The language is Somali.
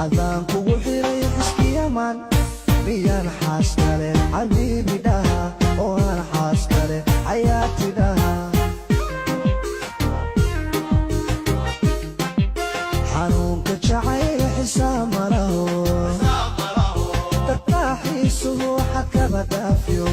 Adaan kugu xiray xiskiyaman, miyaan xaas kale xabiibi dhaha, oo aan xaas kale xayaati dhaha? Xanuunka jacayl xisaab ma laho, darbaaxiisuhu xadkaba dhaafyo.